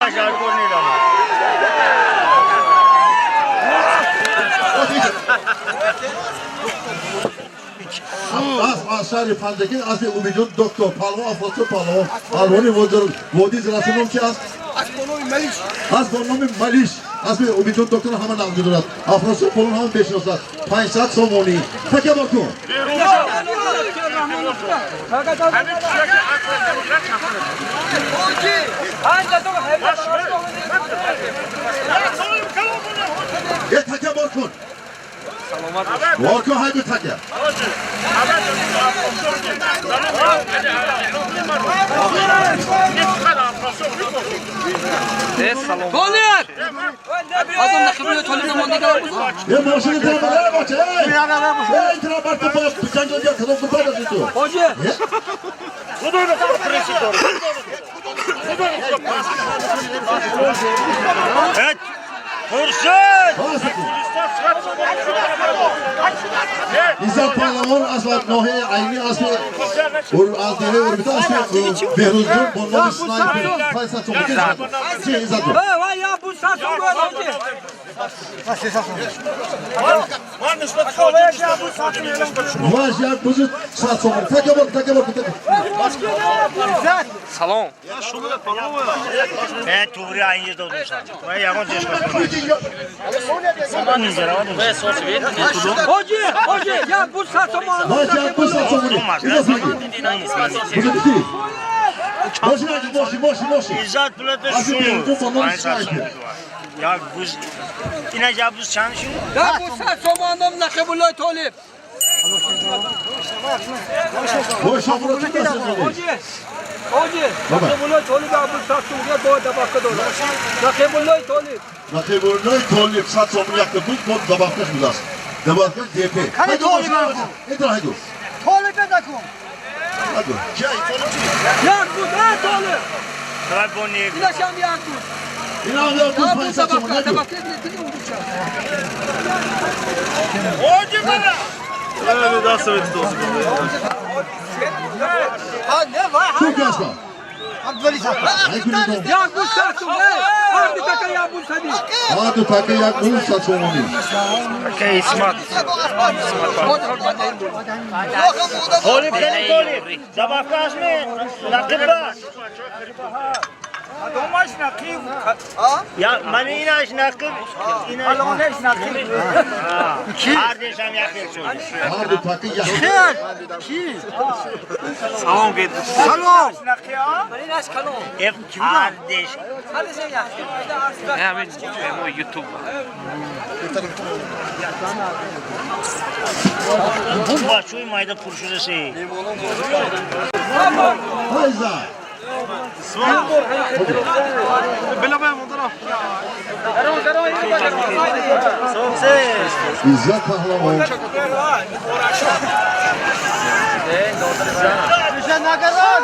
Аз шаҳри Панҷакент аспи Умидҷон доктор Палвон Афросиёб Палвон, палвони водии Зарафшон. Ном чи аст? Аст бо номи Малиш. Аспи Умидҷон доктор ҳама нақл медорад, Афросиёб Палвон ҳама мешиносад. 500 сомонӣ. Така бор кун. Е, така бор кун, бор кун, ҳайду така. Толиб! Азам нақибулло Толиб намондагар буз. Е, мошини тара бале, бача. Эй, тара бар ту ба ҷанҷол кадом кун пайдо шуд ту. Ҳоҷи! Хуршед! Иззат Паҳлавон аз ноҳияи Айнӣ, аспи аз деҳаи Урмита, аспи Беҳрӯзҷон бо номи Снайпер, 500 сомон. Чи, Иззатҷон? Вай, я бу сад сом ҳоҷи. Ваш як бузи 100 сомон. Така бор, така бор, така. Салом. Э, туғри айнҷа додумсан. Ва ягон ҷешка. Ҳоҷи, ҳоҷи, я бу 100 сом. Ваш як буз 100 сомонӣ. Иззат меги. Бузи бити. Мошин, аҷи, мошин, мошин, мошин. Иззат пулата Аспи шуну. Беҳрӯзҷон бо номи Снайпер. Як буз. Ина як буз чанд шуд? Я бу 100 сом ном Нақибулло Толиб. Вой, Шоҳмурод, чӣ дастат? Ҳоҷи! Ҳоҷи! Баба. Нақибулло Толиб я бу 100 сом я бо добавка дорад. Нақибулло Толиб. Нақибуллои Толиб 100 сомон, якта буз бо добавкаш будааст. Добавкаш ДП. Кани Толиб? Итра ҳайду. Толиб бедакун. Ҳайду. Чи ай Толиб чи? Як буз, э Толиб. Давай бони. Инашам як буз. Ина ҳам як буз Я бу 500 сомон. добавка, Ҳайду. добавка дига унча. Ҳоҷи бара! Чун аспа? Як буз 100 сом, э! Ҳар ду така як буз сади. Ҳар ду така як буз 100 сомонӣ. Исмат. Толиб кани Толиб. Добавка астми? Нақиб ба. Кадомаш нақиб? Я мани инаш нақиб, инаш нақиб. Ҳар дешам як хел шуд. Ҳар ду така як. Салом гед. Салом. Эф ҳар деш. Ҳамин мо YouTube. Бу бачаи майда пур шудасе. Ҳайза. Иззат Паҳлавон. Нагарон.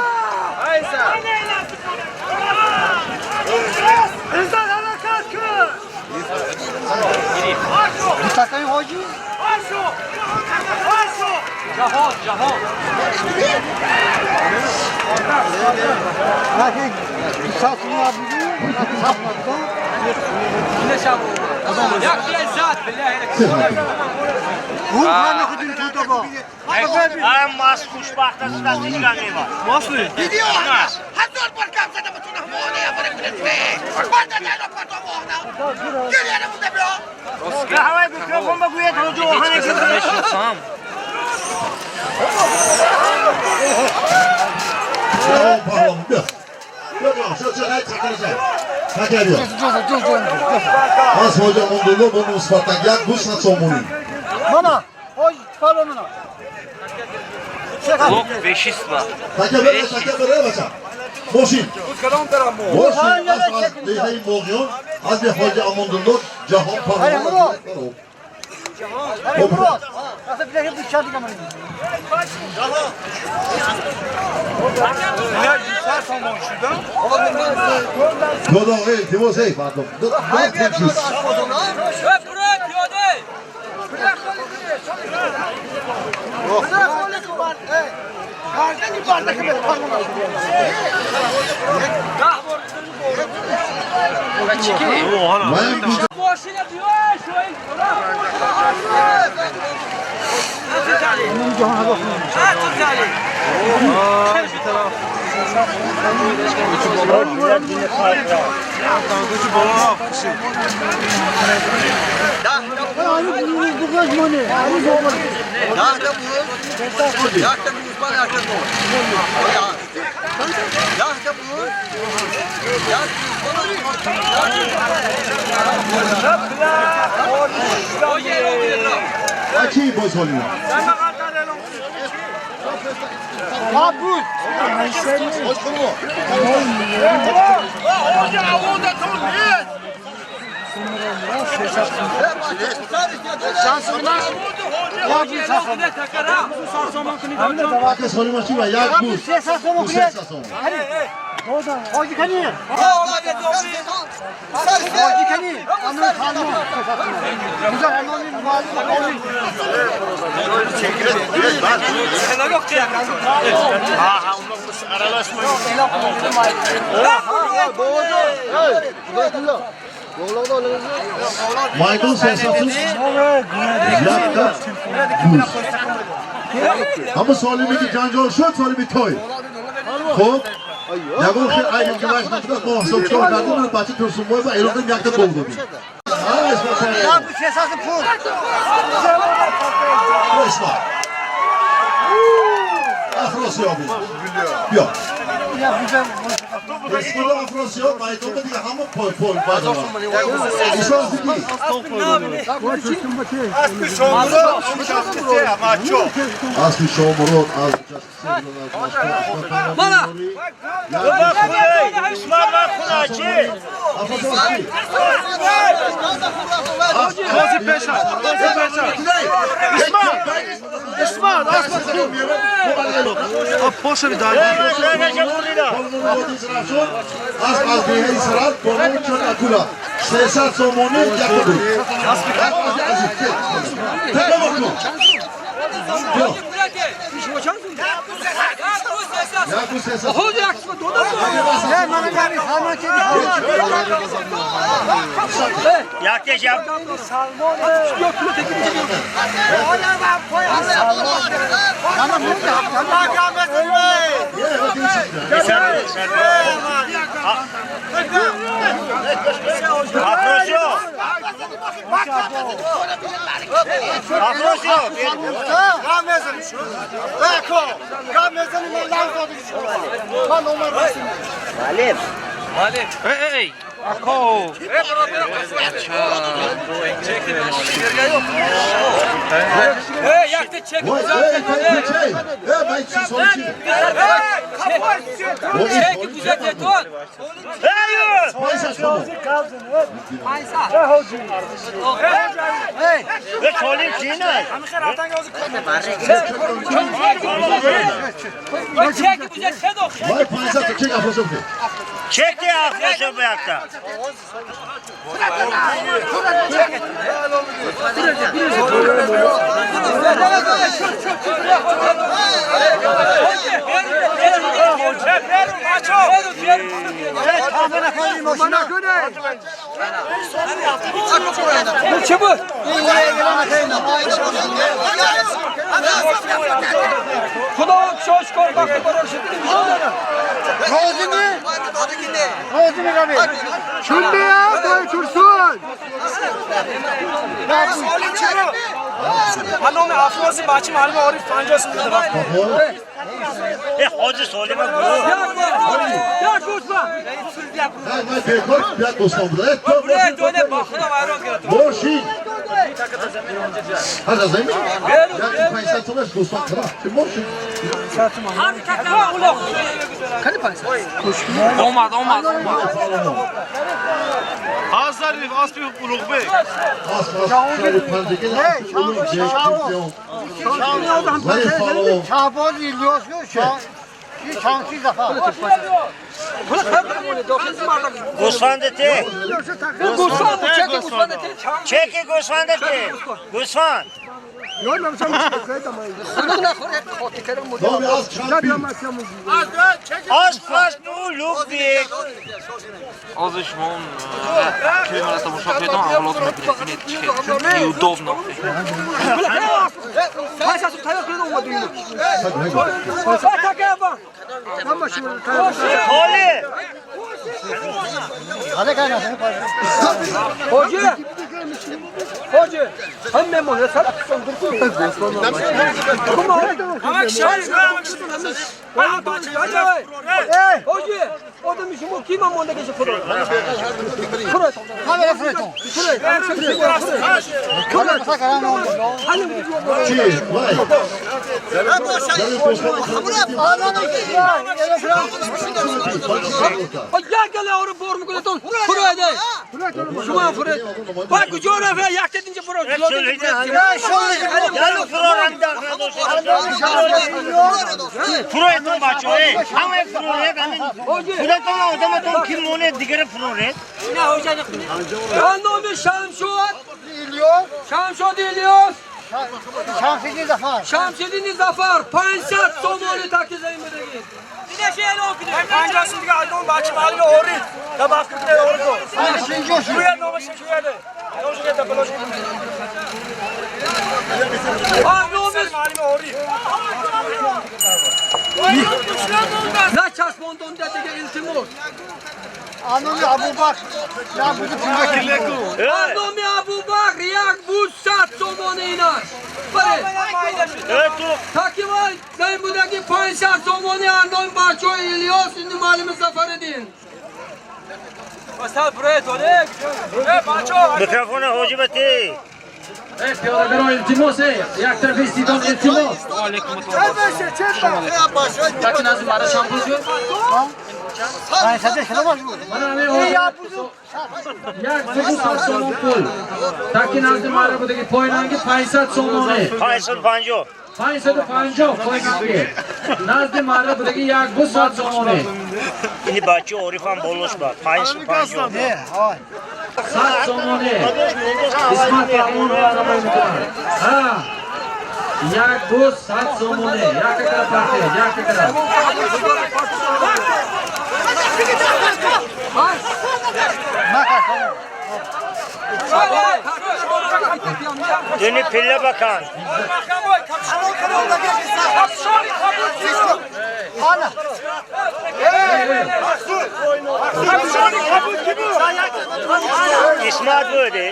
Иззат ҳаракат кун! Такаи ҳоҷи? Ҷаҳон, ҷаҳон. Наки 100 сом буду, 100 сом. Инашам. Як лаззат billahi. Бу хана худин ту ба. Ам мас хушбахт аст, дастиш мева. Масли? هزار بار کم زدم به تو نمونه یا برای کنه برده نه پرتو مهنا گریه نمونده بیا. Ҳавай микрофон ба гӯяд ҳоҷи оҳане ки. Мешиносам. Ҷаҳон Паҳлавон бия. Бия, бия, шо шо ай такараса. Така бия. Аз ҳоҷи Амондулло бо номи Спартак як буз 100 сомонӣ. Мана, ҳоҷ фало мана. Блок вещества. Така бера, така бера, бача. Мошин. Кадом дарам мо? Мошин аз деҳаи Моғиён аз ҳоҷи Амондулло Ҷаҳон Паҳлавон. Эй Мурод, аса биле бу чад дигам. Додоғе, илтимос, эй, мардум. Дод тинчиз. Э, буро пиёда. کی بازحالی Michael Sensat'ın اما سالمی که جنجال شد سالمی توی خب یگان خیلی ایمان که باش نشد ما حساب چهار کردیم من بچه ترسون و ایران یک تا دو دادیم. افراسیابی بیا اسم افراسیاب مایکل دیگه همون پل پل بازار اسب شاموراد از از بیهی سرات بانو چون اکولا 300 سومونی یک بود Ey, Ako. Çekti afrosu bu yakta. Hacı söyleme Olmaz, olmaz, olmaz. Gusfan te. Çeki gusfan te. Gusfan. Номи асп Чампин. Асп пас ну любви. Ҳозир шумо камера тамошо кунед, авлод мебинед, бинед чӣ хел неудобно. Пас тайёр кунед, омаду ину. Такаба. Толи. Хоҷи! Хоҷи! Ҳам мемон, сар Хоҷи! Одами шумо ки ман мондагиша фурод? Фурод. Фурод. Чӣ? Вай. Як гала ору бор мекунатон. Фурод. Шумо фурод. Вай куҷо рафта? Як тединча фурод. Ялу фурорам фуроетон бачо, ҳамаи фуроред, ҳамин худатон одаматон ки монед, дигара фуроред. Номи Шамшод. Шамшод Илёс. Шамсиддин Зафар. Шамсиддин Зафар 500 сомони таки заим бидагид. Начаспондон дига, илтимос. Номи Абубакр. Номи Абубакр як буд 100 сомони инаш. Бале. Такивай заим будаги 500 сомони андоми бачаҳои Илёс ини маълими Зафариддин. Микрофона ҳоҷи бати. Пиёдагаро, илтимос, як тарафи истидон, илтимос. Таки назди мара чанд пул шуд? Мана ҳамин як буду 100 сомон пул. Таки назди мара будаги пойнанги 500 сомоне. 550. 550 пойнанги. Назди мара будаги як бу 100 сомоне. Ини бачи Орифам болош ба 550. 100 сомоне. Исмат Паҳлавон намоӣ мекунад. Ҳа. Як бу 100 сомоне. Як акара партия, як акара. Дини пилла бакан. Исмат буди.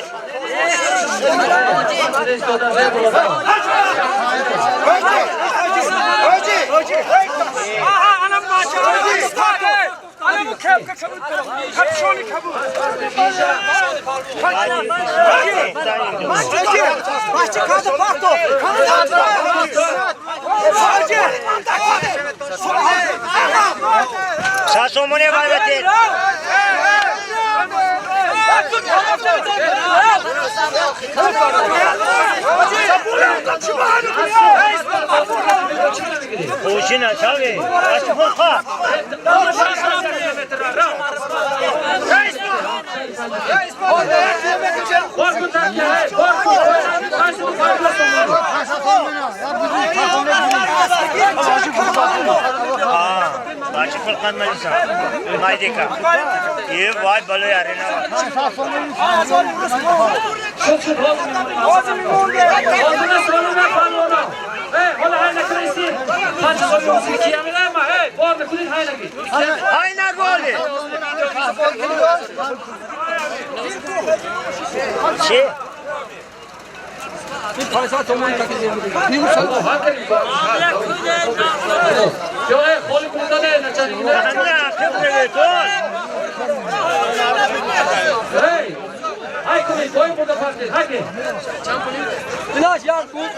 Сасомоне вайбате. Хушина чави. Ачхоха. Бачи фурқат малиса. Майдика. Е вай балои арена. Ҳозир солона палвона. Эй, ҳола ҳай накунед. Панҷ сомон ки амилама, эй, бор накунед ҳай наги. Ҳай наголи. Чи? 500 сомони таки заим будаги. Ё, эй, холи кунда не, начальник не. На, кибретон. Эй, ҳай кунед, поин бурда партед, ҳай ки. Инаш як буд.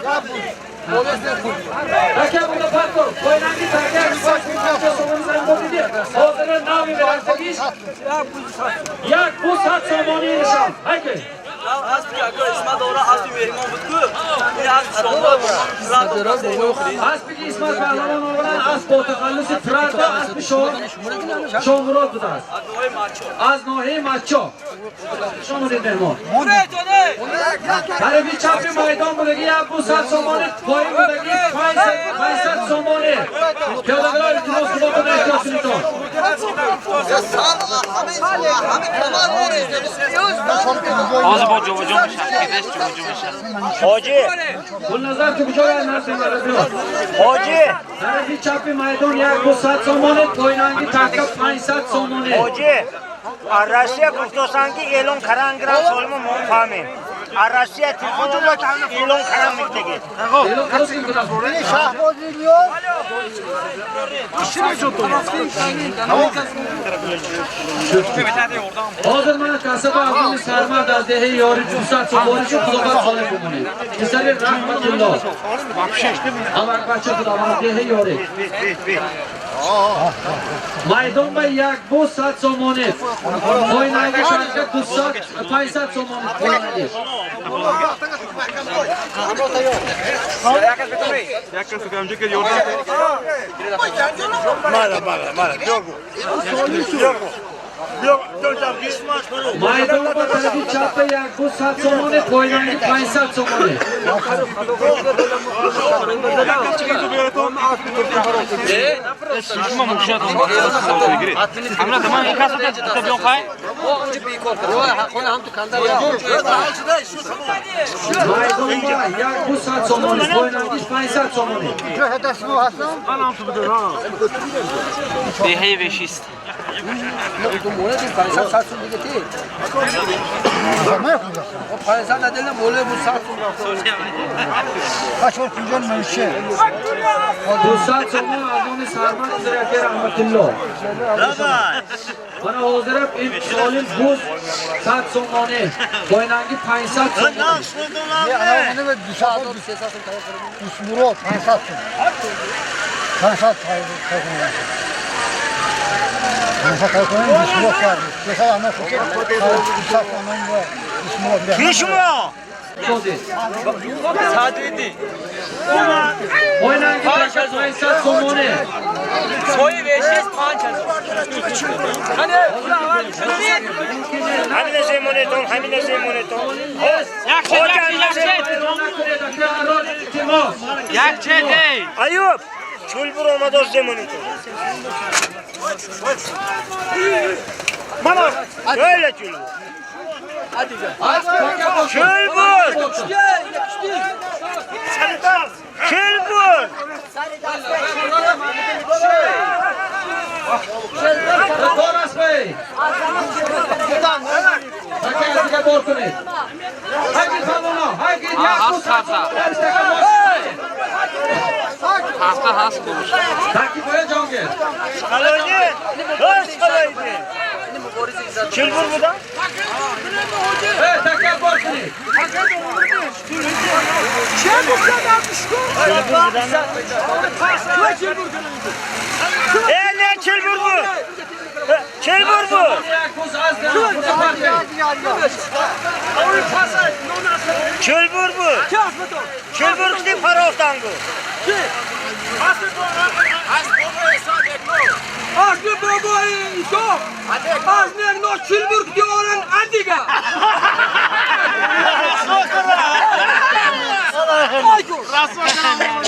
Таке бурда партор, пойнанги таке, 5 сомони заим бурдиди. Ҳозир нави меҳартагиш. Як бу 100 сомони нишон. Ҳай ки. Аспи ки Исмат Паҳлавон оваранд, асп бо тахаллуси Прадо, аспи Шоҳмурод будааст. Аз ноҳияи Мачо. Шомурид меҳмон. Тарафи чапи майдон будаги 100 сомонӣ, поин будаги 500 сомонӣ. Пиёдагиҳо, илтимос, худотон эҳтиёт кунедтон. Ҳозир бо ҷобаҷо мешавад, кидаш ҷобаҷо мешавад. Ҳоҷӣ. Гулназар, ту куҷо нарс мебарад? Ҳоҷӣ. Тарафи чапи майдон 100 сомонӣ, поинанги така 500 сомонӣ. Ҳоҷӣ, Россия гуфтосан ки эълон каран гиран солимо мо фаҳмем. Россия телефон эълон каран мектеги. Шаҳбози Ниёз. Ҳозир мана касаба Абдули Сармад аз деҳаи Ёри 200 сомонӣ шуд, худованд солеҳ бимонед. Писари Раҳматулло. Амакбача худованд деҳаи Ёри. Майдон ба 100 сомонӣ. Поинанги шарка 200 500 сомонӣ поинанги. Майдон ба тарафи чапа 100 сомонӣ, поинанги 500 сомонӣ. Шумо мушиятон ҳамла ман ин касо биён хай. Майдон ба 100 сомонӣ, поинангиш 500 сомонӣ. Деҳаи вешист. Дусад сомон аз номи Сармад Узраки Раҳматулло. Мана ҳозирам ин солим буз 100 сомонӣ, поинанги 500 сомонӣ. Ки шумо? Поинанги 500 сомонӣ. Ҳамина земонетон, ҳамина земонетон. Як чеде. Аюб, чулбур омадост земонетон. Мана, öyle чулбур. Чулбур! Чулбур! Кор аспай. Така дига бор кунед. Ҳайгид палвоно, ҳайгид ҳаст карта. Ҳафта ҳаст куруш. Таки боя ҷонгир. Салойди! Ҳош салойди! Чулбур буда? Така бор кунед. Не чулбур бу? Чулбур бу? Чулбур бу? Чулбур ки фарофтан гу? Аз бобои Исо, аз негно чилбур диоран адига.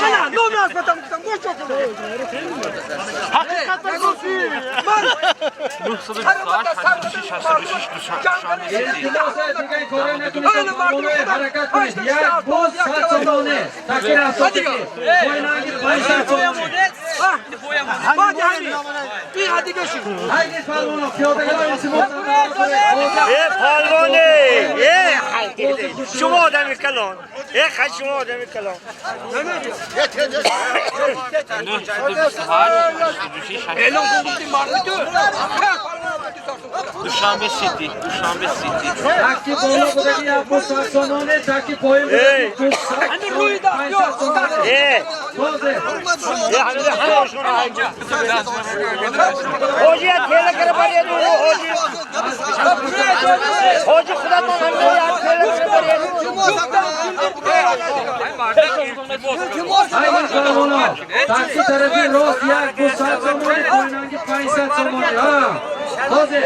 Ана, номи аз батам гуфтам, гӯш кун. Ҳақиқатан гуфтӣ. Ман Илтимос, дига ин кора накунед, ҳаракат кунед. Як боз 100 сомонӣ. Таки рафтодагӣ. Поинанги 500 сомонӣ. Ҳайгид палвоно, пиёдагиҳо, илтимос. Э палвоне! Э шумо одами калон. Э хай шумо одами калон. 928 86 Душанбе Сити, Душанбе Сити. Таки боло будаги 100 сомонӣ, таки поин будаги 200 500 сомонӣ. Э Тоза. Э ҳамин Ҳоҷи я тела кара бария дуру ҳоҷи. Ҳоҷи худатон ҳамин я тела. Ай паҳлавоно, такси тарафи рост як бу 100 сомонӣ, поинанги 500 сомонӣ. Ҳа. Ҳозир.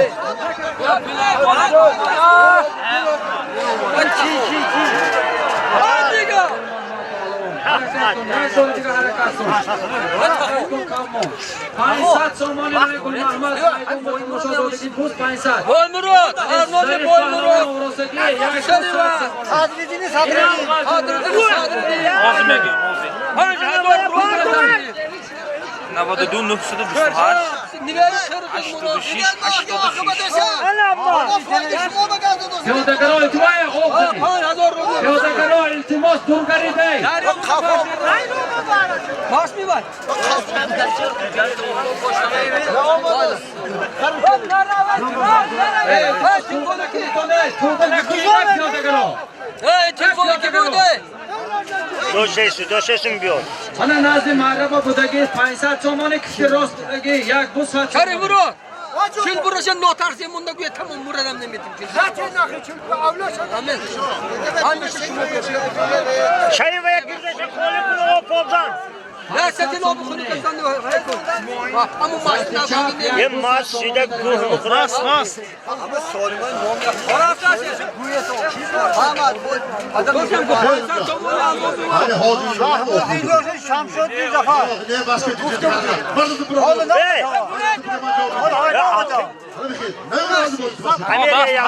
Ҳаракат кун, як бори дигар ҳаракат кун. Ҳаракат кун, кам мон. 500 сомонӣ мана Гулмаҳмад майдон бо тамошо додагӣ буз 500. Boy Murod, Arnold Boy Murod. Sadriddin Sadriddin. Sadriddin Sadriddin. Ҳозир мегӯям, ҳозир. 5000 рубл. 92 928 86 86. Пиёдагаро илтимоя об кунед. 5000 рубл. Пиёдагаро илтимос дур каридай. Маш мебар. Туда накунед пиёдагаро. Эй, телефон ки буде? Дошесун биёд. Ана назди маъраба будаги 500 сомонӣ, киши рост будаги як бу 100 Шариф сомонӣ. Мурод. Чил буроша нотарси монда гӯя тамом мурадам наметим. Амин. Ҳамеша шумо Шариф як гирдаша холи кун о побзан. Расатин об хуни касан аммо машина Е мас шида гӯҳ мухрас. Ҳали ҳозир шудан охир. Shamshuddin Zafar. Не бас ки мардум бро. Эй, Не амир я.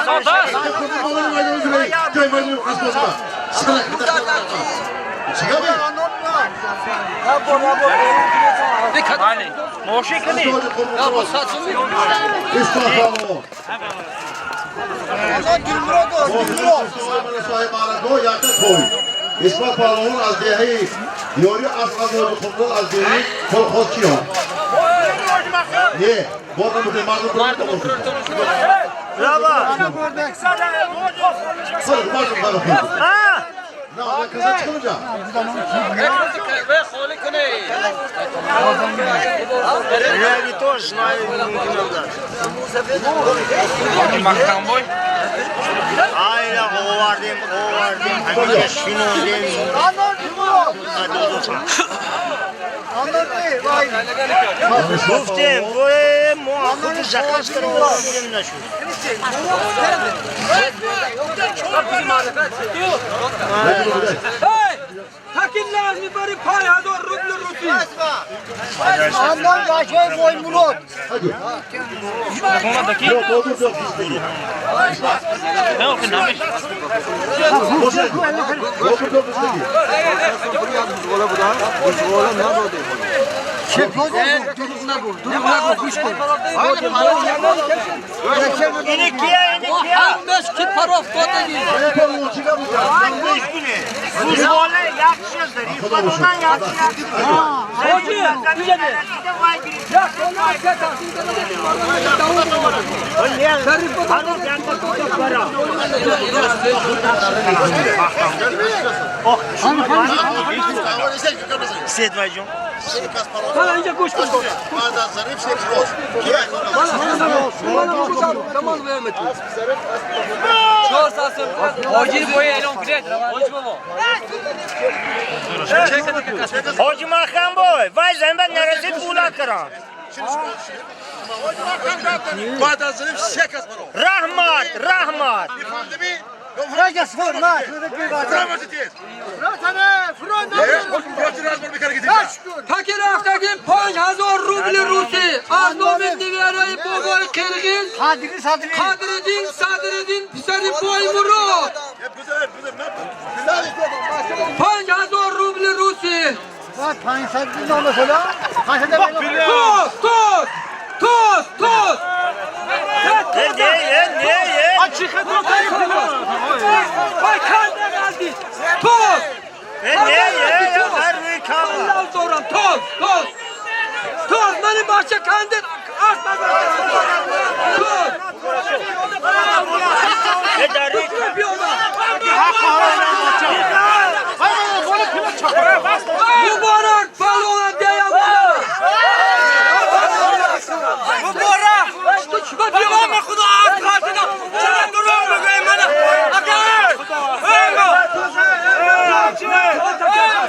Бале. Мошин кунӣ? Исмат Паҳлавон аз деҳаи ёри аз азоди хумрон аз деҳаи колхозчиён. Не, бор намекунем, мардум бро. Лаба. Мардум бро. А! На, каза чӣ кунҷа? Я не тоже знаю. Ҳоҷи Маҳкамбой. Айла овардем, овардем, ҳамиша шинондем. Гуфтем, мо худи заказ кардем, овардем нашуд. Такин лазми бари 5000 рубл русӣ. Андан бачаи Boy Murod. Хона даки? Не, охи намеш. Ини кия, ини кия? Ҳамаш ки паров додагӣ. Гузола як шуд, рифа додан як шуд. Ҳоҷи, иҷа Седвайҷон. Мана инҷа гӯш кун. Ҳоҷи Маҳкамбой, вай замин нарасид пула кирам. Раҳмат, раҳмат. Таки рафтагим 5000 рубли русӣ аз номи нивераи бобои қирғиз Қадриddin Садриddin писари Boy Murod. 5000 рубли русӣ. Тоз, тоз, тоз, тоз. Не, не, не, не. Вай канда қалди. Тоз. Не, не, не, ҳар рӯи кам. Аллоҳ зорам, тоз, тоз. Тоз, мани бача канде аст. Тоз. Е, дари. Муборак паҳлавон деям. Муборак. Ба номи Худо аз хатина. Чаро дурӯғ мегӯӣ мана? Агар.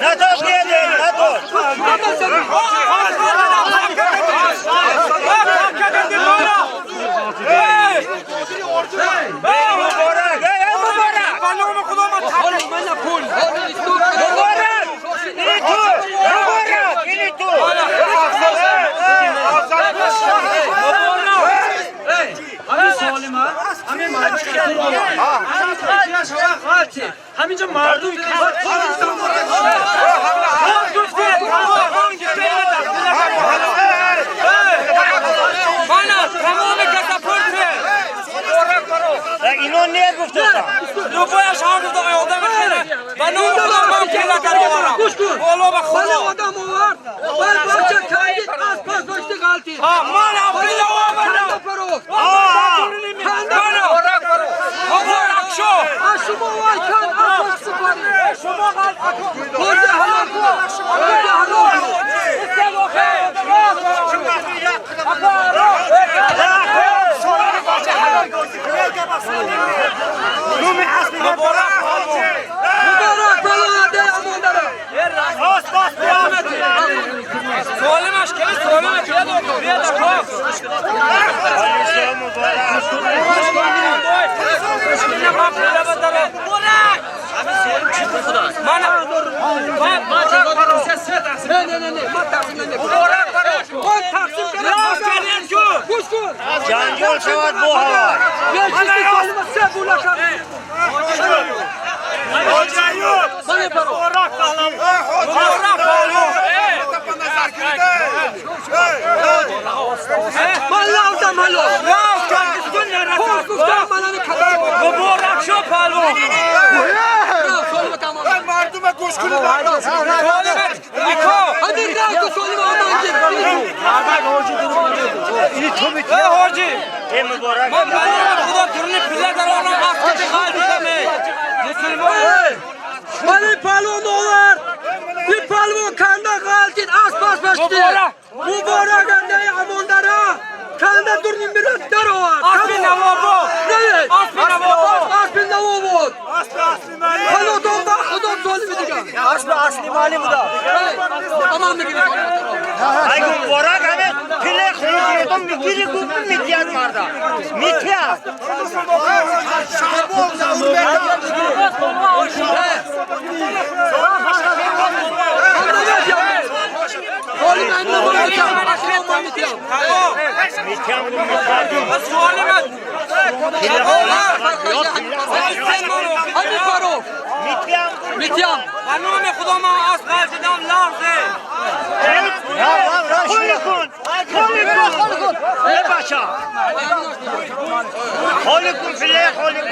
Натош ки. همینجا مردم اینو نگفتم. لوبایش هر دو آدم خیلی و نام خدا من پیدا کردم. گوش کن. والا به ولی خدا. آدم آورد. بل بچه کندید از پس داشتی غلطی. من هم پیدا آوردم. کنده پروفت. کنده مبارک شو. از شما وای کن از پس سپاری. شما غلط. بازه هلاک کن. بازه هلاک کن. مبارک بلا ده امان داره. سوالمش که سوالمش بیا در نه نه نه نه من تقسیم نمی‌کنم. من تقسیم کردم. گوش کن. جنجال شود با هوا. یه چیزی سالم سه بولا کرد. بله برو. من لازم هلو. خب گفتم من الان کدام. مبارک شو پهلوان. سالم تمام. مردم گوش کنید. همین رفت و سالم آمان گیر. ای حاجی ای مبارک. من بنده خدا ترنی پله در آنم افکت قلبی مسلمان. ولی پهلوان آورد. این پهلوان کنده غلطید از پس بشتی. مبارک انده امان داره. کنده دور میرد در آورد. اسب نوابو. نه. اسب نوابو. اسب نوابو. خدا با خدا ظالم دیگه. اسب اصلی مالی بودا. امان میگیری. ای مبارک همه پله خون میگیری گوب میتیاد مردا. میتیاد. میتیام. به نام خدا من از غلطیدم لغزه. خالی کن. خالی کن. ای بچه. خالی کن پله خالی کن.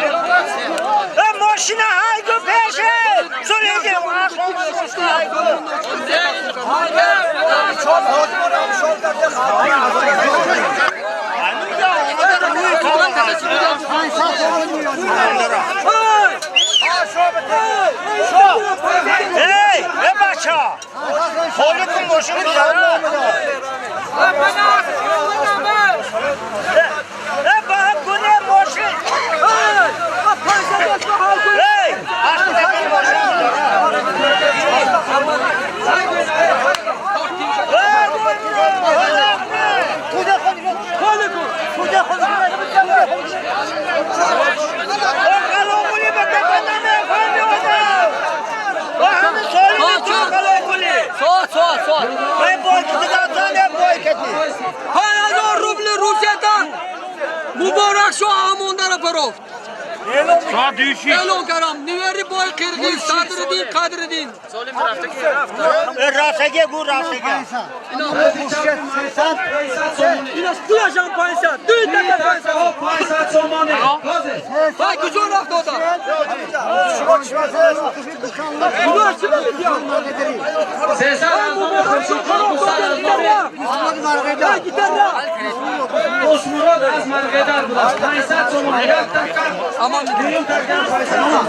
ای ماشین های گو پیشه. سولی گو. ای ای بچه. خالی کن ماشین بزن. ای با گونه ماشین. ای اصلا ماشین سوال. 5000 روبل روسیه مبارک شو آموندara پروفت. اعلان کردم نیوری بای قرقیز صدردین قدردین. راستگی گو راستگی. اینا پولشم 500 دو تا 500 سومانه. وای کجا رفت دادا؟ Осмурод аз Марғедар будааст. 500 сомон. Як такар. Дуюм такар 500 сомон.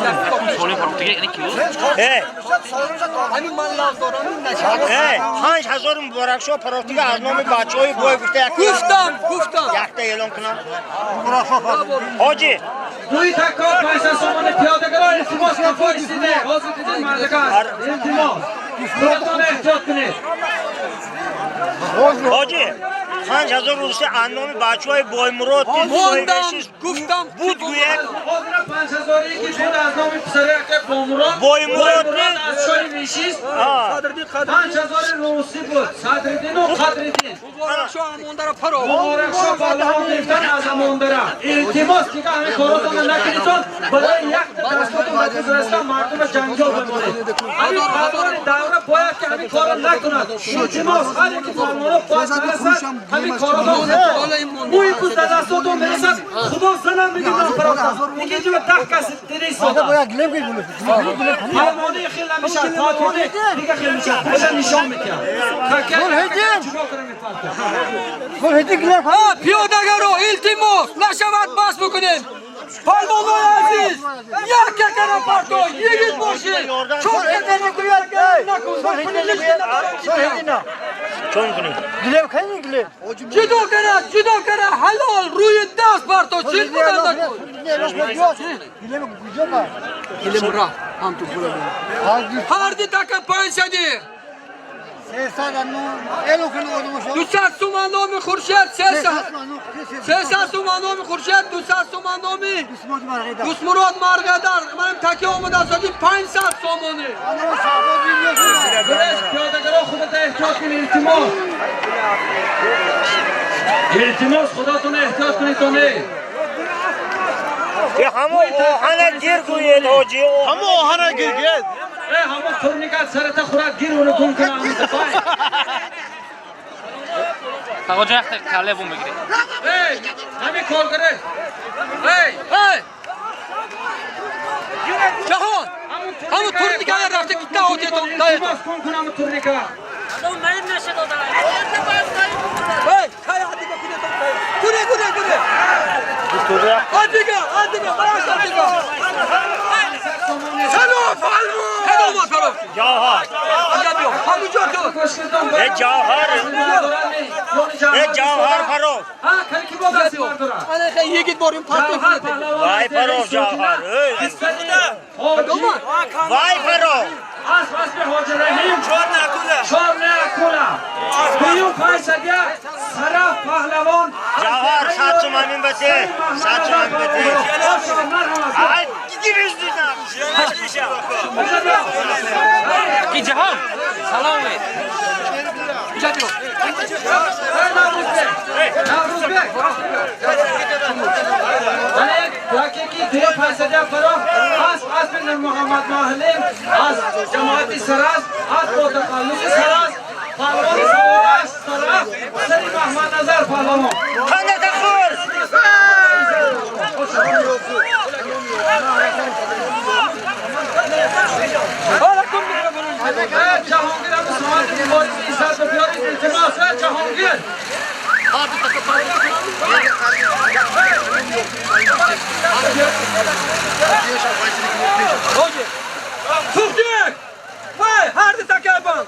5000 муборак шо парофтига аз номи бачаҳои бой гуфта як Гуфтам, гуфтам. Якта эълон кунам. Ҳоҷи дуи такор 500 сомони пиёдагаро илтимос кафо истиде. Ҳозир дидед мардакар. Илтимос. Худатон эҳтиёт кунед. Ҳоҷи 5000 русия аз номи бачаҳои Боймурод Мондам, гуфтам буд гӯяд. Ҳозира 5000 ки буд аз номи писари ака Бомурод. Боймурод аз шоҳи Вишист. 5000 русӣ буд. Садриддину Қадриддин. Муборакшо Амондара паро. Муборакшо паҳлавон гирифтан аз Амондара. Илтимос дига ҳамин коротонро накунедон, барои як дастотон ба гузаштан мардума ҷанҷол бимонед. Ҳамин паҳлавони давра бояд ки ҳамин корро накунад. Илтимос ҳар яки паҳлавонҳо бояд нарасад ҳамин коротон. Мӯи пӯст дар дастотон мерасад, худо занам мегӯяд ман паротам. Лекин ҷиба 10 кас дида истода. Паҳлавони хел намешавад, паҳлавони дига хел мешавад. Худо нишон медиҳад. Пиёдагаро илтимос нашавад бас бикунем. Палвонои азиз, як якара парто, йигит бошед. Чор якара накун. Ҷудо кара, ҷудо кара, ҳалол рӯи даст парто, чиз будан накун. Ҳар ди така 500. 200 суман номи Хуршед, 300 суман номи Хуршед, 200 суман номи Дусмурод Маргадар. Манам таки омада сади 500 сомонӣ. Брес пиёдагаро худата эҳтиёт кунед, илтимос. Илтимос худатон эҳтиёт кунед то не. Ҳамо оҳана гир гӯед ҳоҷӣ. Ҳамо оҳана гир гӯед. Ҳамо турникат сарата хӯрад гир уну гум кунам. Тағоҷон якта кале бум бигиред. Эй, ҳамин коргаре. Эй, эй. Ҷаҳон, ҳамон турникая рафта гитта отетон даетон. Илтимос гум кун ҳамон турника. Эй, кая адига кунетон кая. Куре, куре, куре. Адига, адига, бараш адига. Салом, палвон. Кадом паро? Ҷавҳар. Инҷа биё. Ҳамунҷо ту. Э ҷавҳар. Э ҷавҳар паро. Ҳа, кали ки бо дасти бардора. Ана хай йигит борим парто. Вай паро ҷавҳар. Эй. Вай паро. Асп аспи Ҳоҷи Раҳим. Чор накула. Дуюм 500 Сараф паҳлавон. Ҷавҳар 100 сомонин бате. 100 сомонин бате. Ай гирифтидам. Ки ҷаҳон. Салом бед. Инҷа биё. Наврӯзбек. Яке ки дуюм 500 паро асп аспи Нурмуҳаммад Маҳлим аз ҷамоати Сараз, аз бо тахаллуси Сараз, паҳлавони савораш Сараф, сари Маҳмадназар паҳлавон. Қандата хӯр. Ҷаҳонгир ҳам соати муборизи иззат ба биёред, илтимос. Ҷаҳонгир. Тухтик! Вай, ҳар ди така банд.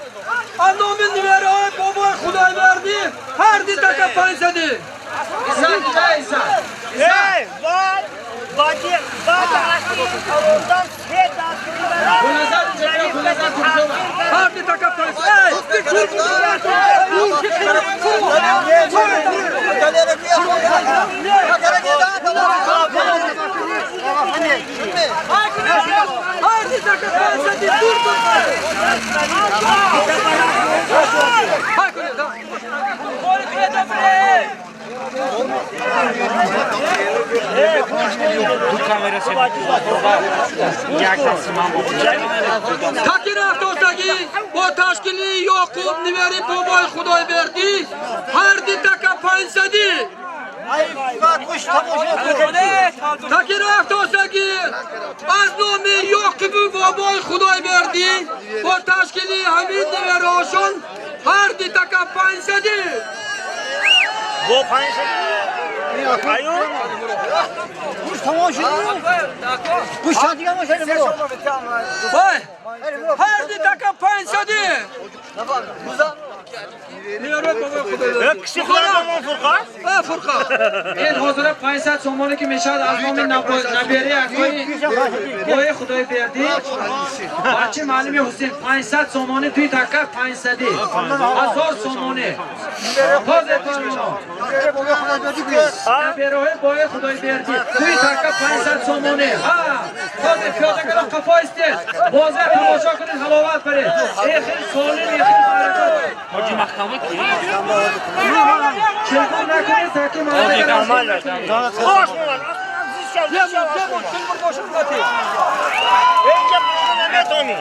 Аз номи нивераҳои бобои Худойвардӣ ҳар ди така 500. Иззат, иззат. Эй, вай. Бади, баъд аз ин парондан се дастгирӣ барад. Гулназар инҷа биё, Гулназар Курзова. Ҳар ди така 500. Эй, ҳар ди така 500 дур дур. Ҳай кунед, ҳа. Таки рафтостагӣ бо ташкили Ёқуб Нивери бобои Худойбердӣ ҳар ди така 500. Таки рафтостагӣ аз номи Ёқуби бобои Худойбердӣ бо ташкили ҳамин ниверошон ҳар ди така 500. Бо 500. Аю. Вай, ҳар ди така 500. Ниверои бобои Худойбердӣ. Киси хӯрад фурқа? Фурқа. Ин ҳозира 500 сомонӣ ки мешавад аз номи набери акои бои Худойбердӣ, бачи маълими Ҳусейн 500 сомонӣ дуи така 500. 1000 сомонӣ. Тозе паҳлавон. Набераҳои бои Худойбердӣ дуи така 500 сомонӣ. Ҳа. Ҳозир пиёдагаро қафо истед. Бозия тамошо кунед, ҳаловат баред. Эхел солим, эхел баракат. Ҳоҷи Маҳкамӣ ки? Чилбур накунед, таки Нормально. Бош мон. Лемон, чилбур бошад нати. Инҷа наметонӣ.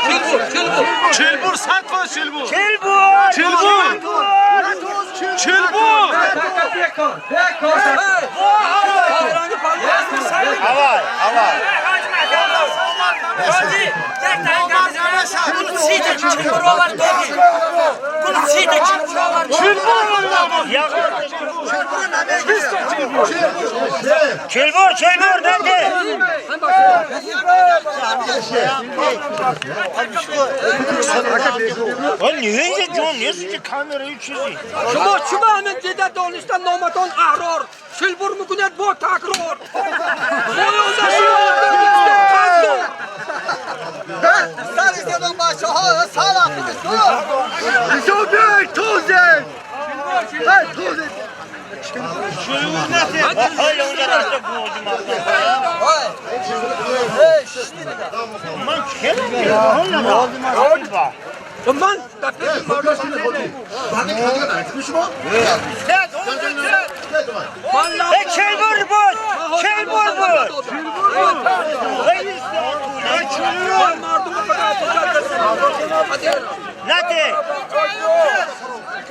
Чилбур, чилбур. Чилбур сад фоиз чилбур. Чилбур. Чилбур. Чилбур. Така бекор, бекор. Аввал, аввал. Чилбур, чилбур, дайте. Он не ҷон, нест камераи чизи. Шумо чума ҳамин дида дониста номатон аҳрор. Чилбур мекунед бо такрор. Ҳоли онҷа рафта гӯҷи ман хеле Ман дар пеши мардум чилбур буд, чилбур буд. Нате.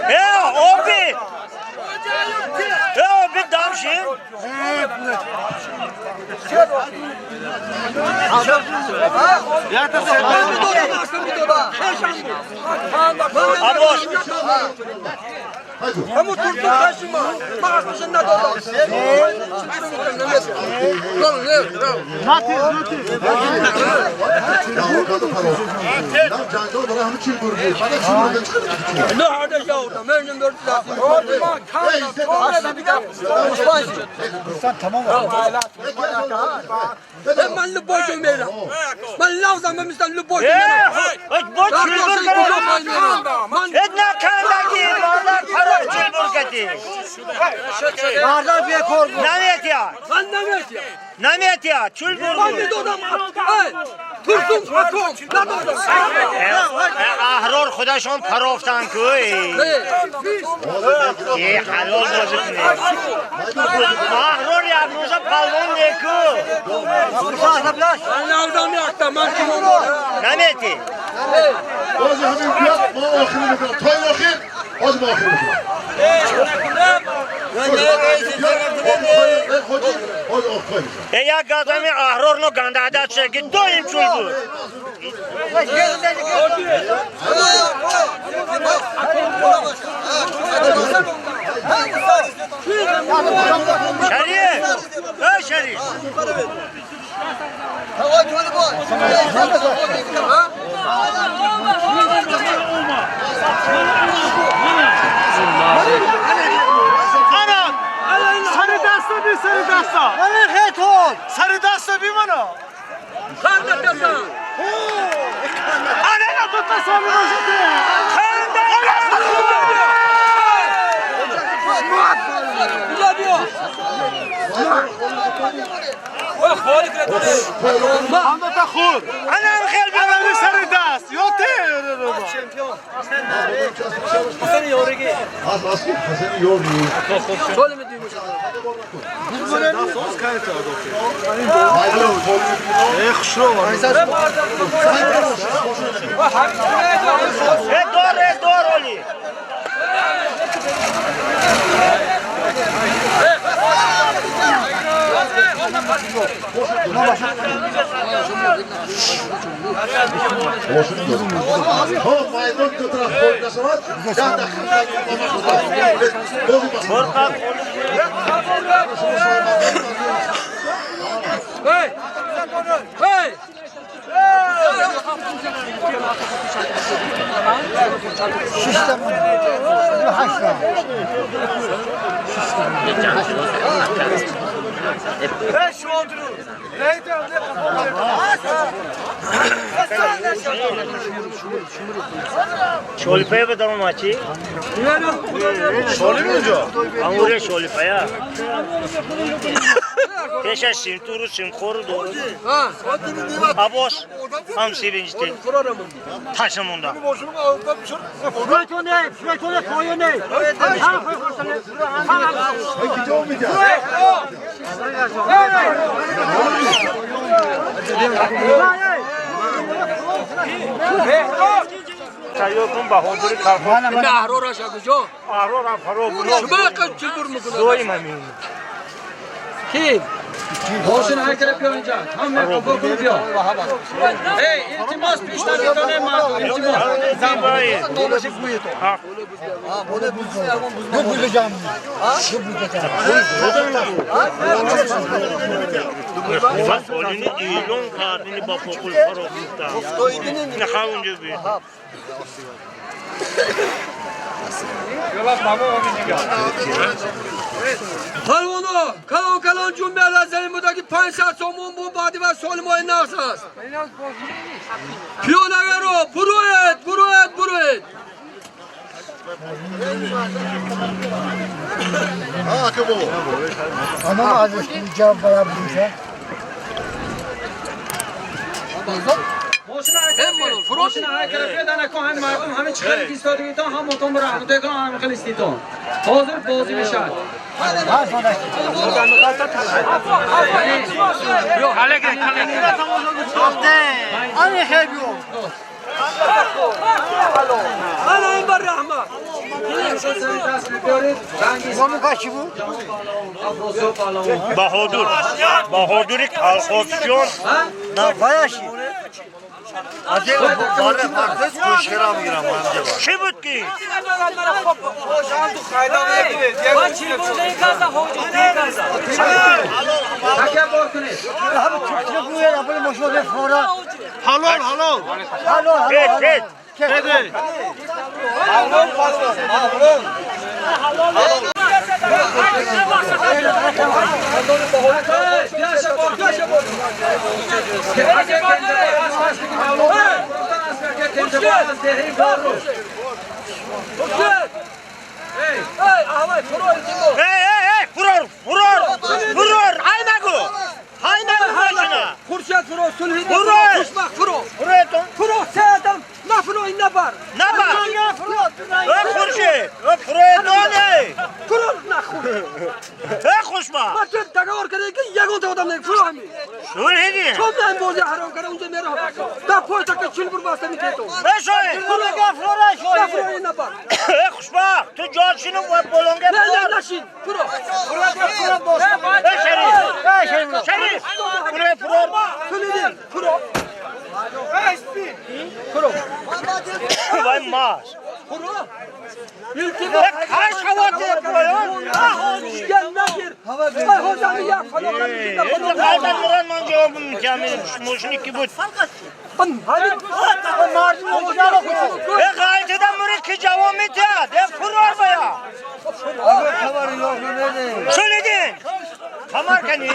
Э, оби. Э, оби дамшин. Абош. Ҳамун турту хашима. Ман аслашон надодам. Не ҳарда явдам. Мен ман любой мерам. Ман лавзам мисал любой мерам. Бо чилбур кардам. На кандаги, бардар фарох чилбур кати. Бардар бекор буд. Наметия. Ман наметия. Наметия, чилбур. Ман медодам. Турсум аком надодам. Аҳрор худашон парофтан ку. Э, ҳалол бозӣ кунед. Аҳрор як рӯза палвон неку. Ман лавзам якта, ман Намети. Бози ҳамин биёд, мо охир мекунам. То ин охир, боз мо охир мекунам. Як гадами аҳрор но гандада чеги доим чулбур. Шариф! Эй, Шариф! Сари даста би, сари даста. Мана хетон. Сари даста би мана. Ханда касан. Ана на тута сами бошите. Ханда! Бия биё. Ханда та хур. Ана хел би. Ана сари даст. Ё те. Ҳасани ёриги. Аз асли Ҳасани ёрги. Соли медиҳем. Э, дор, э, дор, оли. Майдон ду тараф хол нашавад, 10 дақиқа Эй! Эй! Шолипая ба даром чӣ? Шоли унҷо? Амуре шолипая. Пеша симтуру симхору дору. Абос ҳам севинҷте. Таша монда. Чайокун баҳодури калхоз. Аҳрораша куҷо? Аҳрорам фаро Шумо чӣ бур мекунад? Доим ҳамин. Ки? Мошин ҳайкара биё инҷа. Ҳама қабул кун биё. Эй, илтимос пеш намитоне мардум, илтимос. Олини эълон кардини ба фоқул фаро гуфта. Наха унҷо би. Палвоно, калон калон ҷумбеда замин буда ки 500 сомон бу баъди ва соли моҳи нақс аст. Пиёдагаро буроед, буроед, буроед. Мошин ҳайкара биё данако ҳами мардум ҳами чӣ хеле истодагитон ҳам отон бара ҳамутегон ҳами хеле иститон. Ҳозир бозӣ мешавад. Ана ин бар раҳмат. Баҳодур. Баҳодури калхозчиён. Чӣ буд ки? Такя бор кунед. Тез, тез. Эй, эй, эй, фурор, фурор, фурор, ҳай нагу. Ҳай нагу мошина. Хуршед фуро, сулҳи Фуро! хушбахт фуро. Фуроетон. Фуро, се адам, на фуро ин набар. Набар. Э, Хуршед, э, фуроетон, эй. Фуро нахур. Э, хушбахт. Ма ту договор кардем ки ягонта одам не фуро ҳами. Сулҳидин. Чом на ин бози ҳаром карда унҷа мераҳам. Да пой така чил бур баста митетон. Э, шоҳид. На фуро ин набар. Э, хушбахт, ту ҷоршину ва болонга Не, не, фурор. нашин. Фуро. Э, Шариф. Шариф, фуро, фурор. Сулҳидин, фуро. Вай мас. Фуро. Э, каш хавоте, фуроён. Гел нагир. Ай ҳоҷами як фало Э, қалдан муран ман ҷавоб мекунам. Мошини ки буд? Ҳамин. Э, ғалтида мурид ки ҷавоб медиҳад. Э, фурор бая. Сулҳидин. Камар кани?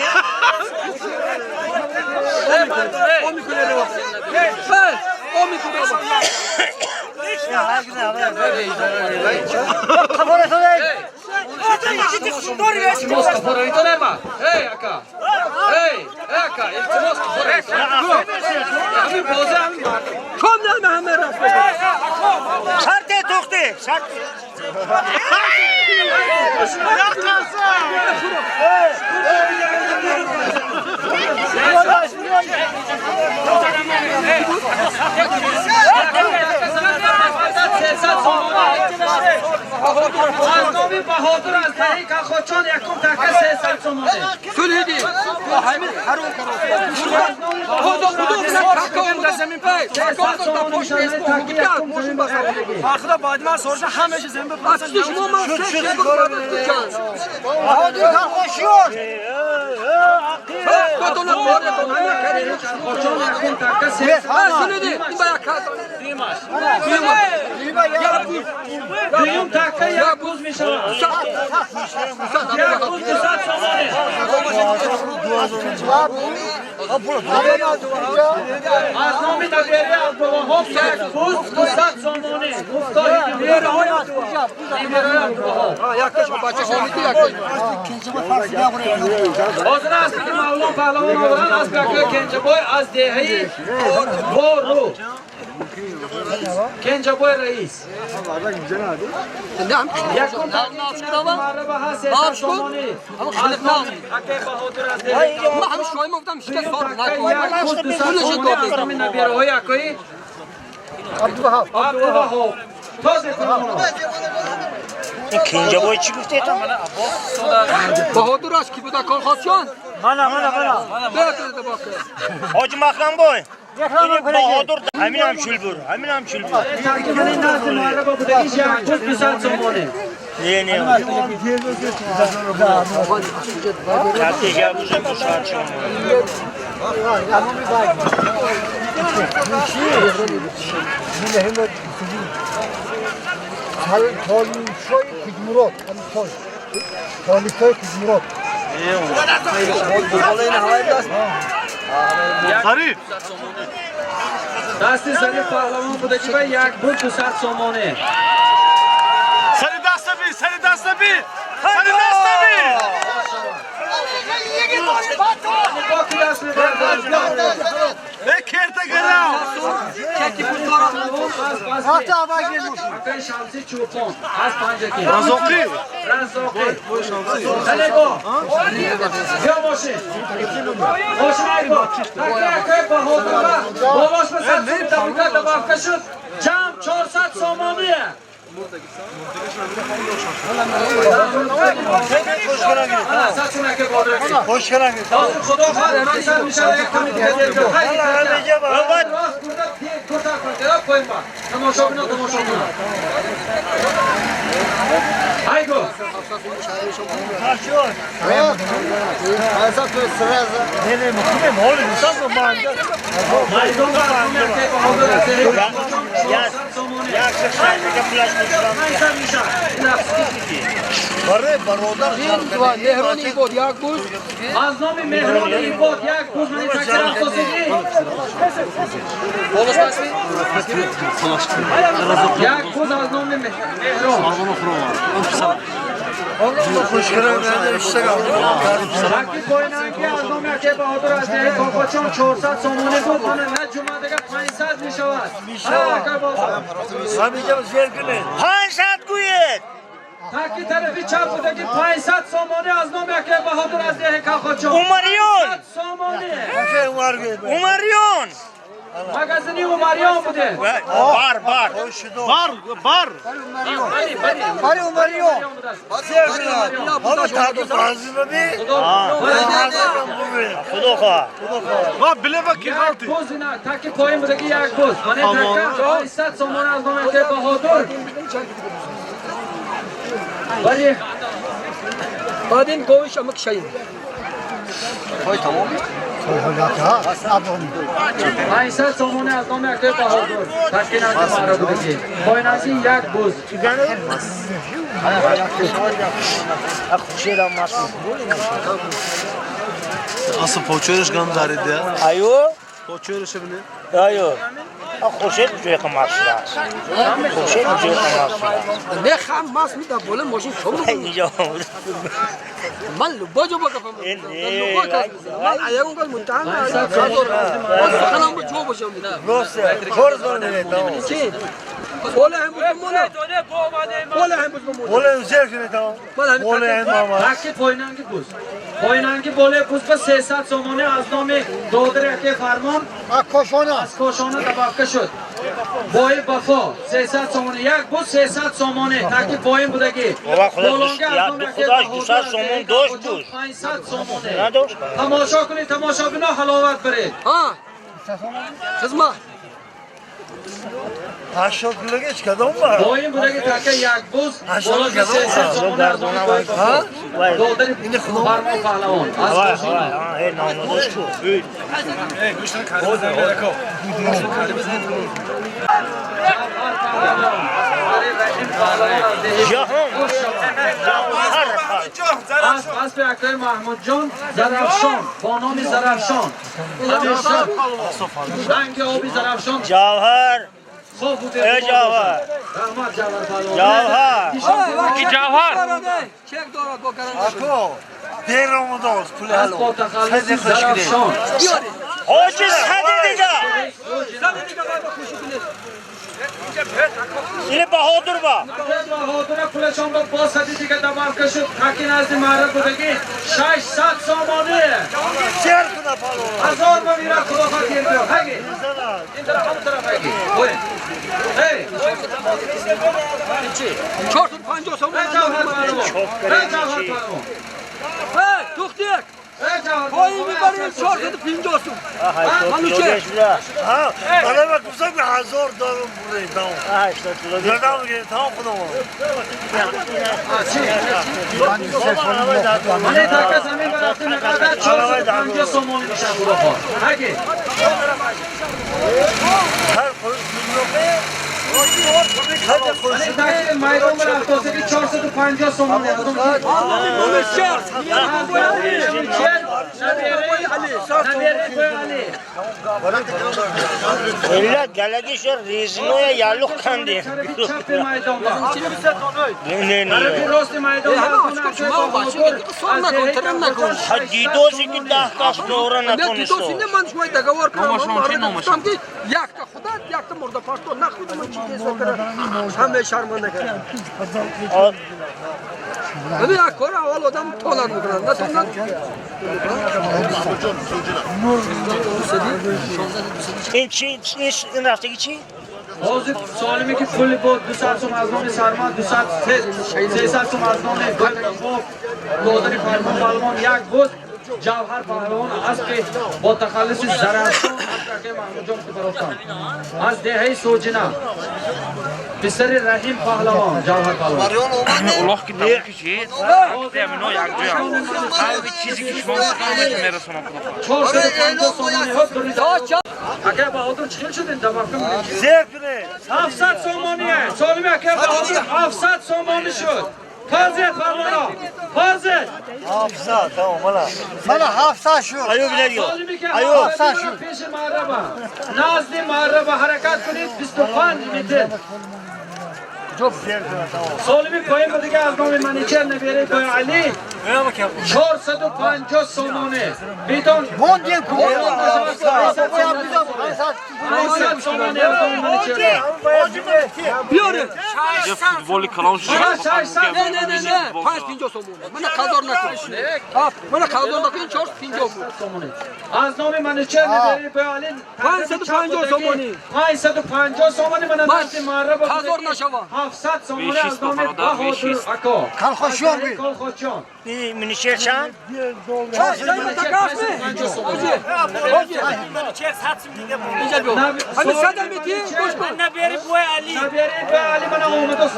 Илтимос кафораитон эма. Эй, ака. Эй, ака, илтимос кафораитон. Ҳамин бозӣ ҳамин мардум. Ком нама ҳама раст. Шарте тухти, шарте. Аз номи Баҳодур аз деҳи Калхозчон якум така 300 сомонӣ. Сулҳидин. Ҳамин ҳаром карда. Худо худо кака омада замин пай. Кака омада пош нест. Мошин баста. Ахда баъд ман сорша ҳамаша замин ба Аз шумо ман се чил бур баста чанд. Дотона боретон ҳама карем. Калхозчон якум така 300 Сулҳидин, ин ба як кас. Дуюм така як буз мешавад. Як буз 200 сомонӣ. Аз номи набери Абдулваҳоб як буз 200 сомонӣ. Муфтоҳи набераҳои Абдулваҳоб. Ҳозир аст ки Мавлон паҳлавон оваранд аз Бакои Кенҷабой аз деҳаи Бору. Кенҷабой раис. Якум мараба ҳаст 300 сомонӣ. Аз номи Акай Баҳодур аз деҳаи аз номи набераҳои Акои Абдулваҳоб. Този кунон. این کنجبای چی گفته تا؟ بهادر است کی بوده کارخاصیان؟ من حاج مخم بای این بهادر همین هم چل بر همین هم چل بر ترکیب این نزد معربا بوده ایش یک بوز 200 سومانه. نه نه کتی گبوزه 200 سومانه. Зариф دست ظریف پهلوان بوده که با یک بود 200 سومانه. سری دست بی سری دست بی سری دست بی باقی دست میبرد. شمسی چوپان از پنجکی رزاقی رزاقی خیلی با بیا ماشین ماشین ای با تکه بهادر بالاش به 100 دقیقه دبافته شد جمع 400 سامانیه. خدا خواهد سر میشه یک کمی دیگه تماشا بنا تماشا بنا ایگو مهران ایباد یک بوز از نام مهران ایباد یک بوز من تکرار توسیدی یک بوز از نام مهران وقتی پایینانگی از نام یکی بهادر از دهه کاکاچان 400 سامانه بود من نه جمعه دیگه 500 می شود. 500 گوید تکی طرفی چپ بوده که 500 سامانه از نام یکی بهادر از دهه کاکاچان عمریون سامانه عمریون مگزینی عمریان بوده بار بار بار بار باری عمریان خدا خواه با بله با کی غلطی بوز نه تکی پایین بوده که یک بوز من تکه 500 سامانه از نام یکی بهادر ولی بعد این گوش امک شاین 500 سامانه از نام یکی بهادر تکی نزد معرا بوده که پایین از این یک بوز اصلا پوچورش گم دارید یا ایو پوچورش بینه ایو خوشت جوی قماش است خوشت جوی قماش است نه خام ماس میدا بوله ماشین شما اینجا من لبا جو بگم لبا کاز من ایگون کاز متهم سخنم با جو باشم چی بوله هم بود بوله هم بود بوله زیر کنه تا بوله هم تکی پایینانگی بوز پایینانگی بوله بوز به 300 سامانه از نام دادر یکی فرمان از کاشانه دبافته شد بای بفا 300 سامانه یک بود 300 سامانه تکی پایین بوده که خداش 200 سامان داشت بود 500 سامانه تماشا کنید تماشا بنا حلاوت برید ها خدمت 80 килогич кадом ба? Боин будаги така як буз болои 300 сомон аз номи додари Фармон Паҳлавон аз Кошина. Асби акаи Маҳмудҷон Зарафшон бо номи Зарафшон. Ранги оби Зарафшон. Ҷавҳар. Хоб буда. Э Ҷавҳар. Раҳмат Ҷавҳар Паҳлавон. Ҷавҳар. Ки Ҷавҳар. Чек дорад бо гарантия. Ако, дер омадааст пули Аз ҳалол. бо тахаллуси Зарафшон. Ҳоҷи сади дига. Сади дига бояд хуши кунед. Ини Баҳодур ба. Баҳодура пулашон ба бо сади дига добавка шуд. Таки назди маъра будаги 600 сомонӣ. Сер куна палвон. Ҳазор ба мира худо хотир биё. Ҳаги. Ин тараф ҳамон тараф ҳаги. Ой. Эй. 450 сомон. Эй Ҷавҳар Паҳлавон. Эй Ҷавҳар Паҳлавон. Эй, тухтик. Эй Ҷавҳар Поин мебарем 450 сом. Манучер. Ҳа, барои гуфтам ки 1000 дорум буред там. Задам ки там худам. Мане така замин барафти меқадар 450 сомонӣ мешавад худо хоҳ. Ҳаги. Ҳар қурш миллионе. Мане таки майдон барафтосаги 450 сомонӣ аз он ки Манучер. Illa galadisho reznoya yalluq kandi. Не не. Дидоси ки 10 кас дора натонисто. Дидоси не ман шумо договор кардам. Гуфтам ки якта худат, якта мурдапашто нахуд ман чи десо кардам. Ҳама шарманда кардам. Ҳамин як кор аввал одам тонар мекунад. Натонад. Ин чи ин рафтаги чи? ҳозир солиме ки пули бо 200 сом аз номи Сармад, 200 300 сом аз номи Боб додари Фармон Паҳлавон як буд. Ҷавҳар Паҳлавон аспи бо тахаллуси Зарафшон аз акаи Маҳмудҷон ки барофтанд аз деҳаи Соҷина писари Раҳим Паҳлавон Ҷавҳар Паҳлавон. Улоқ ки тамоки чи? Амино як ҷоям. Ҳар чизе ки шумо гуфтам мерасонам худо хоҳад. 450 сомонӣ ҳоп дурид. Акаи Баҳодур чӣ хел шудин добавка кунед? Зер кунед. 700 сомоние. Солими акаи Баҳодур 700 сомонӣ шуд. Фарзед Фармоно. Фарзед. 700 тамом мана. Мана 700 шуд. Аюб нагиё. Солими ки Аюб. 700 шуд. Пеши маъраба. Назди маъраба ҳаракат кунед 25 метр. Солими поин ба дига аз номи Маничер набераи Бой Али 450 сомонӣ. Бидон Мондем ку. 800 сомонӣ аз номи Маничер. Биёред. Футболи калон шуд. 600 Не не не не. 550 сомон. Мана қазор накун. Мана қазор накун 450 буд. сомонӣ. Аз номи Манучер набераи Бой Али 550 сомонӣ. 550 сомонӣ мана назди маъраба Қазор нашава. 700 сомонӣ аз номи Баҳодур ако. Калхошиён би. Колхозчон. Минишер чанд? Инҷа биё. Ҳамин сад мети гӯш кун. Набери бой Али. Набераи Бой Али мана омадааст.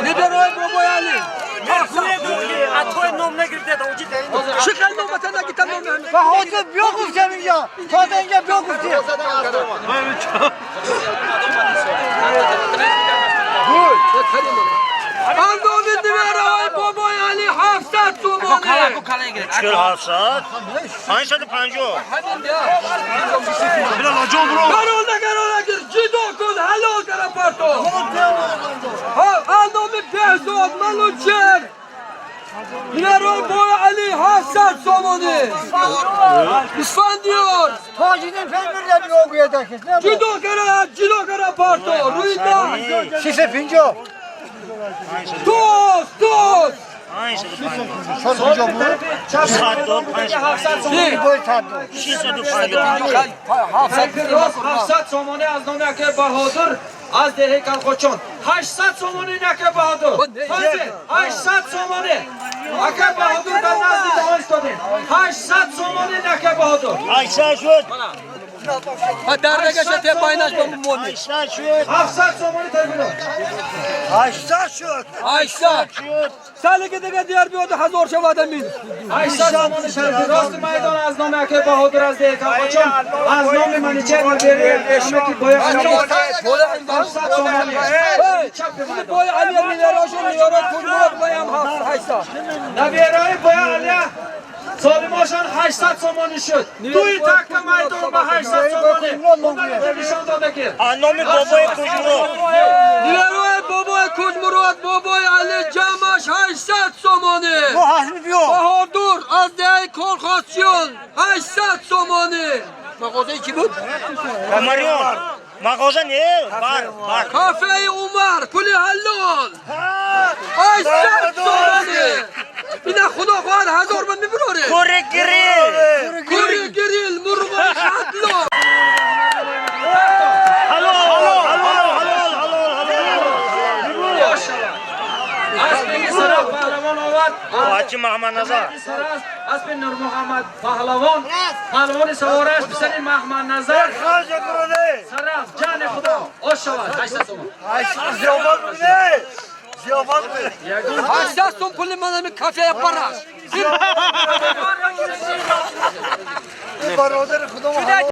Набераи бобои Али. Атой ном нагирифта, оҷи Чӣ хел номата нагита номи ҳамин. Баҳодур биё гуфтам инҷа. Тоза инҷа биё гуфтем. Андоми набераи бобои Али 700 сомонӣ. Чил 700. 550. Гарона гарона гир ҷидо кун ҳалол кара парто. Андоми Беҳзод Манучер. Набераи бобои Али 700 сомонӣ. Исфандиёр. Тоҷидин фермерля биё гуяд акес. Ҷидо кара ҷидо кара парто. Рӯи даст. 650. Тост тост. 450 буд. 750. Бой сад дод. 650. Рост 700 сомонӣ аз номи акаи Баҳодур аз деҳаи Калхочон. 800 сомонӣ акаи Баҳодур. Фарзед 800 сомонӣ. Акаи Баҳодур дар назди даҳон истодем. 800 сомонӣ акаи Баҳодур. 800 шуд. Дардагаш тепайнаш ба мумони. 700 сомонӣ тайфулло. 800 шуд. 800. Салиги дига дияр биёду ҳазор шавад амин. 800 сомонӣ тайфулло. Рости майдон аз номи акаи Баҳодур аз деҳи Калқочон, аз номи Маничер ва ҳама ки бояд 700 сомонӣ. Чапи майдон. Боя Алия миллиарошон миёрад Куҷмурод боям 800. Набераи боя Алия солимошон 800 сомонӣ шуд. Дуи такка майдон ба 800 сомонӣ. Омадите нишон дода ки. Номи бобои Куҷмурод. Набераи бобои Куҷмурод, бобои Али ҷамъаш 800 сомонӣ. Баҳодур аз деҳаи Корхосчиён 800 сомонӣ. Мағозаи чӣ буд? Камариён. Мағоза не, бар, бар. Кафеи Умар, пули ҳалол. 800 сомонӣ. Ина худо хоҳад ҳазор ба мебурорем. Кури грил. Кури грил, мурғои хатло. Ҳалол, ҳалол, ҳалол, ҳалол, ҳалол. Аспи Сараф паҳлавон овард. Ҳоҷи Маҳмадназар. Сараф аспи Нурмуҳаммад паҳлавон. Паҳлавони савораш писари Маҳмадназар. Сараф ҷони худо ош шавад 800 сомон. Зиёфат бинед. Зиёфат бинед. 800 сом пули ман ҳамин кафея параш. Бародари худо.